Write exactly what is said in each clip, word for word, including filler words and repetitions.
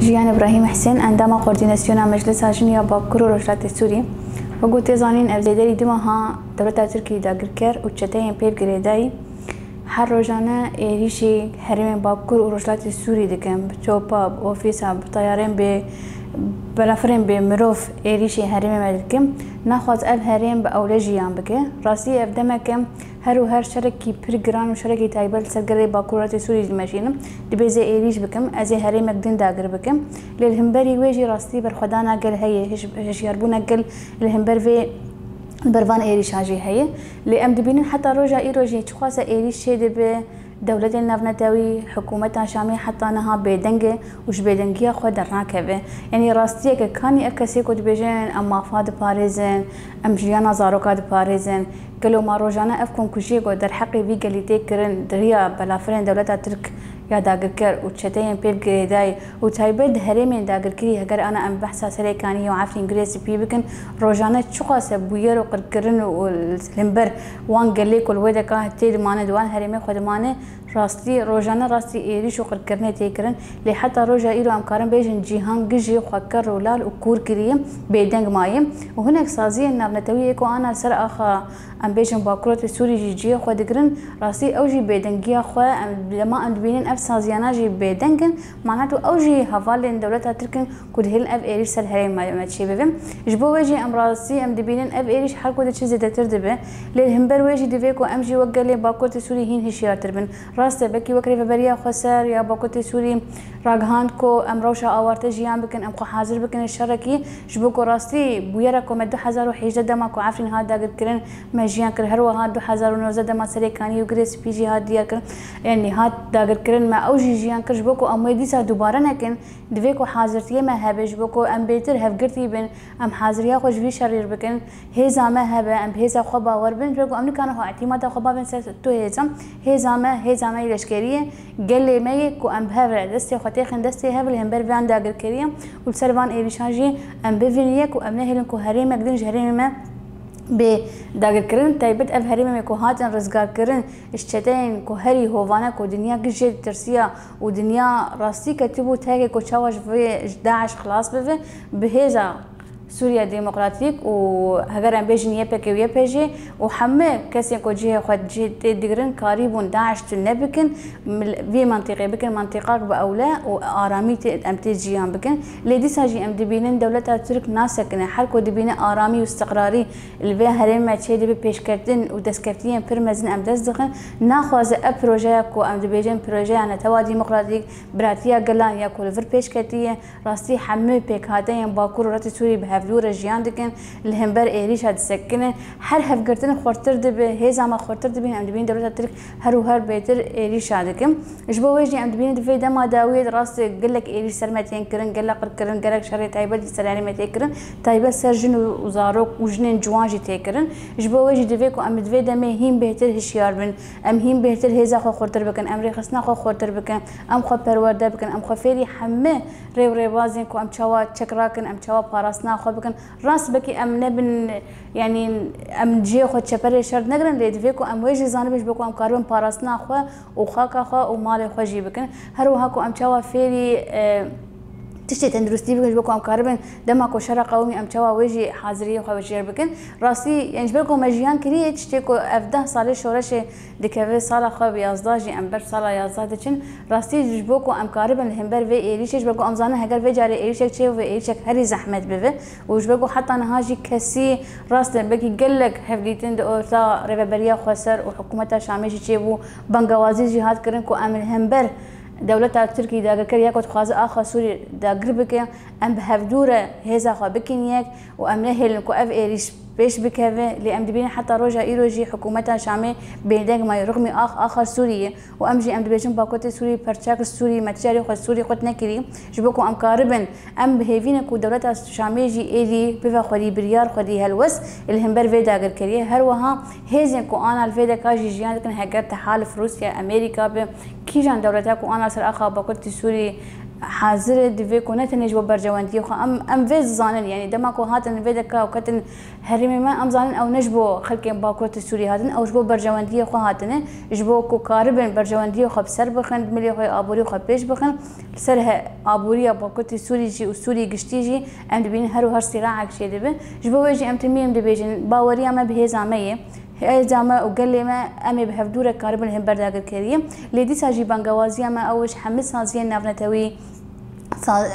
Jiyan Îbrahîm Husên, endama Koordînasyona Meclisa Jin ya Bakur û Rojhilatê Sûrî. Wek ku tê zanîn, ev zêderî du meha dewleta Tirkî dagirker û çeteyên pê girêdayî her rojane êrîşî herêmên Bakur û Rojhilatê Sûrî dikin. Bi topa, bi ofîsa, bi tayarên, bi balafirên bê mirov êrîşî herêmê me dikin. Naxwaz ev herêm bi ewle jiyan bike. Rastî ev demek e her û her şerekî pir giran û şerekî taybet li ser gelê Bakur û Rojhilatê Sûrî dimeşînim. Dibê ez ê êrîş bikim, ez ê herêmek din dagir bikim. Lê li hemberî wê jî rastî berxwedana gel heye, hiş-, hişyarbûna gel li hember vê, li ber van êrîşan jî heye. Lê em dibînin heta roja îro jî çiqas e êrîş çêdibe, dewletên navnetewî, hikûmeta Şamê heta niha bêdeng e û ji bêdengiya xwe dernakeve. Yanî rastiyeke kanî ev kesê ku dibêjin em mafa diparêzin, em jiyana zaroka diparêzin, gelo ma rojane ev komkujiyê ku derheqê vî gelî tê kirin di riya belafirên dewleta Tirk ya dagirker û çeteyên pê girêdayî û taybet di herêmên dagirkirî, heger ana em behsa Serêkaniyê û Efrîn Girê Spî bikin, rojane çiqas e bûyer û qirkirin û li hember wan gelê ku li wê deka tê dimane, di wan herêmê xwe dimane, rastî, rojane rastî êrîş û qirkirinê tê kirin. Lê heta roja îro em karin bêjin cîhan gijî xwe ker û lal û kûr kiriye, bêdeng maye û hinek saziyên navnetewî yê ku ana li ser axa, em bêjin, Bakurotê Sûrî jî cihê xwe digirin. Rastî ew jî bêdengiya xwe, em, dema em dibînin ev saziyana jî bêdeng in, manat û ew jî hevalên dewleta Tirk in ku dihêlin ev êrîş ser herêma me çêbibe. Ji bo wê jî em rastî em dibînin ev êrîş her ku diçe zêdetir dibe. Lê li hember wê jî divê ku em jî wek gelê Bakurotê Sûrî hîn hişyartir bin. Rast e, belkî wek Rêveberiya Xweser ya Bakurotê Sûrî ragihand ku em rewşa awarte jiyan bikin, em xwe hazir bikin şerekî, ji bo ku rastî bûyera ku me du hezar û hejdeh dema ku Efrîn hat dagirkirin, me jiyan kir, her wiha du hezar û nozdeh dema Serêkanî û Girê Spî jî hat diyar kirin, yanî hat dagirkirin, me ew jî jiyan kir, ji bo ku em wê dîsa dubare nekin, divê ku hazirtiyê me hebe, ji bo ku em bêtir hevgirtî bin, em haziriya xwe ji vî şerî re bikin, hêza me hebe, em bi hêza xwe bawer bin, ji bo ku em nikarin xwe îtîmada xwe bavên ser tu hêza, hêza me, hêza me yê leşkerî ye, gelê me ye ku em bi hev re destê xwe têxin destê hev li hember van dagirkeriyê û li ser van êrîşan jî em bivînin yek û em nehêlin ku herêmek din ji herêmê me bê dagirkirin. Taybet ev herêmê me ku hatin rizgarkirin ji çeteyên ku herî hovane ku dinya giş jê ditirsiya û dinya rastî ketibû tehekê ku çawa ji vê, ji DAIŞ xilas bibe, bi hêza Sûriya Demokratîk û, heger em bêjin, Y P G û Y P G û hemû kesên ku cihê xwe cihê tê digirin karîbûn DAIŞ tune bikin, mil-, vê mentiqê bikin mentiqak bi ewle û aramî tê, em tê jiyan bikin. Lê dîsa jî em dibînin dewleta Tirk nasekine, her ku dibîne aramî û istiqrarî li vê herêmê me çêdibe, pêşketin û destkeftiyên pir mezin em dest dixin. Naxwaze ev projeya ku em dibêjin projeya Netewa Demokratîk, Biratiya Gelan ya ku li vir pêş ketiye, rastî hemû pêkhateyên Bakur û Rojhilatê Sûrî bi hevdû re jiyan dikin, li hember êrîşa disekinin. Her hevgirtin xurtir dibe, hêza me xurtir dibîn, em dibînin dewleta Tirk her û her bêtir êrîşa dikin. Ji bo wê jî em dibînin di vê dema dawiyê de rast gelek êrîş ser me tên kirin, gelek qirkirin, gelek şerê taybet jî ser herêmê tê kirin. Taybet ser jin û, û zarok û jinên ciwan jî tê kirin. Ji bo wê jî divê ku em di vê demê hîn bêhtir hişyar bin, em hîn bêhtir hêza xwe xurtir bikin, em rêxistina xwe xurtir bikin, em xwe perwerde bikin, em xwe fêrî hemû rê û rêbazên ku em çawa çek rakin, em çawa parastina xwe bikin. Rast belkî em nebin, yanî em cihê xwe çeperê şer negirin, lê divê ku em wê jî zanibin, ji bo ku em karibin parastina xwe û xaka xwe û malê xwe jî bikin. Her wiha ku em çawa fêrî, e, tiştê tenduristî bikin, ji bo ku em karibin dema ku şera qewimî, em çawa wê jî haziriyê xwe jêr bikin. Rastî, yanî ji ber ku me jiyan kiriye, tiştê ku ev deh salê şoreşê dikeve sala xwe bi yazdeh jî, em ber sala yazdeh diçin. Rastî ji bo ku em karibin li hember vê êrîşê, ji ber ku em zanin heger vê carê êrîşek çêbû, vê êrîşek herî zehmet bibe û ji ber ku heta niha jî kesî, rast e, belkî gelek hevdîtin di orta Rêveberiya Xweser û hikûmeta Şamê jî çêbû, bangewazî jî hat kirin ku em li hember dewleta Tirkî dagirker ya ku dixwaze axa Sûrî dagir bike, em bi hevdû re hêza xwe bikin yek û em nehêlin ku ev êrîş pêş bikeve. Lê em dibînin heta roja îro jî hikûmeta Şamê bêdeng maye, rixmî ax, axa Sûrî ye û em jî em dibêjin Bakurotê Sûrî, perçak Sûrî, me ti carê xwe Sûrî qut nekirî. Ji bo ku em karibin, em bi hêvî ne ku dewleta Şamê jî êdî bive xwedî biryar, xwedî helwest li hember vê dagirkeriyê. Her wiha hêzên ku ana li vê deka jî jiyan dikin, heger Tehalif Rûsya, Amerîka be, kîjan dewleta ku ana ser axa Bakurotê Sûrî hazir e, divê ku ne tenê ji bo berjewendiyê xwe, em, em vê zanin, yanî dema ku hatin vê deka û ketin herêmê me, em zanin ew ne ji bo xelkên Bakur Sûrî hatin, ew ji bo berjewendiyê xwe hatine, ji bo ku karibin berjewendiyê xwe bi ser bixin, milê xwe, aborî xwe pêş bixin. Li ser he-, aboriya Bakur Sûrî jî û Sûrî giştî jî em dibînin her û her sîraek çêdibe. Ji bo wê jî em timî em dibêjin, baweriya me bi hêza me ye. Hêza me û gelê me, em ê bi hevdû re karibin li hember dagirkeriyê. Lê dîsa jî bangewaziya me ew ji hemî saziyên navnetewî, sa-,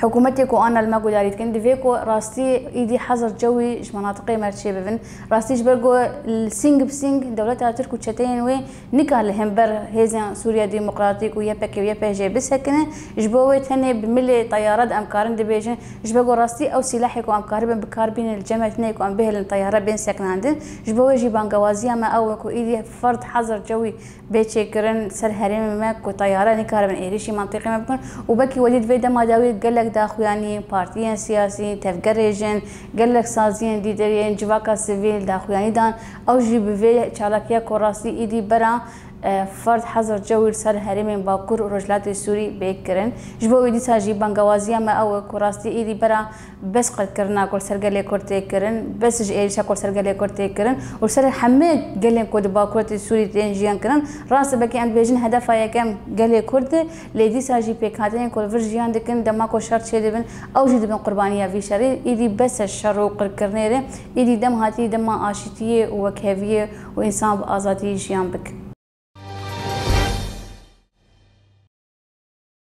hikûmetê ku ana li me gudarî dikin, divê ku rastî êdî hezir cewî ji menatiqê me çêbibin. Rastî ji ber ku li sîng bi sîng dewleta Tirk û çeteyên wê nikare li hember hêzên Sûriya Demokratîk û Y P G û Y P G bisekine. Ji bo wê tenê bi milê teyare de em karin dibêjin, ji ber ku rastî ew sîlahê ku em karibin bi kar bînin li cem me, tenê ku em bihêlin teyare bên sekinandin. Ji bo wê jî bangewaziya me ew e ku êdî ferd hezir cewî bê çêkirin ser herêmê me ku teyare nikaribin êrîşî mentiqê me bikin û belkî welî di vê dema dawî gelek daxuyanî, partiyên siyasî, tevgerê jin, gelek saziyên dî derê yên civaka sivîl daxuyanî dan. Ew jî bi vê çalakiya ku rastî êdî bera, e, ferd hezir cewî li ser herêmên Bakur û Rojhilatê Sûrî bê kirin. Ji bo wê dîsa jî bangewaziya me ew e ku rastî êdî bera bes qirkirina ku li ser gelê Kurd tê kirin, bes ji êrîşa ku li ser gelê Kurd tê kirin û li ser hemê gelên ku di Bakurê Sûrî tên jiyan kirin. Rast e, belkî em dibêjin hedefa yekem gelê Kurd e, lê dîsa jî pêkhatinên ku li vir jiyan dikin, dema ku şer çêdibin, ew jî dibin qurbaniya vî şerî. Êdî bes e şer û qirkirinê re, êdî dem hatî dema aşîtiyê û wekheviyê û însan bi azadiyê jiyan bike.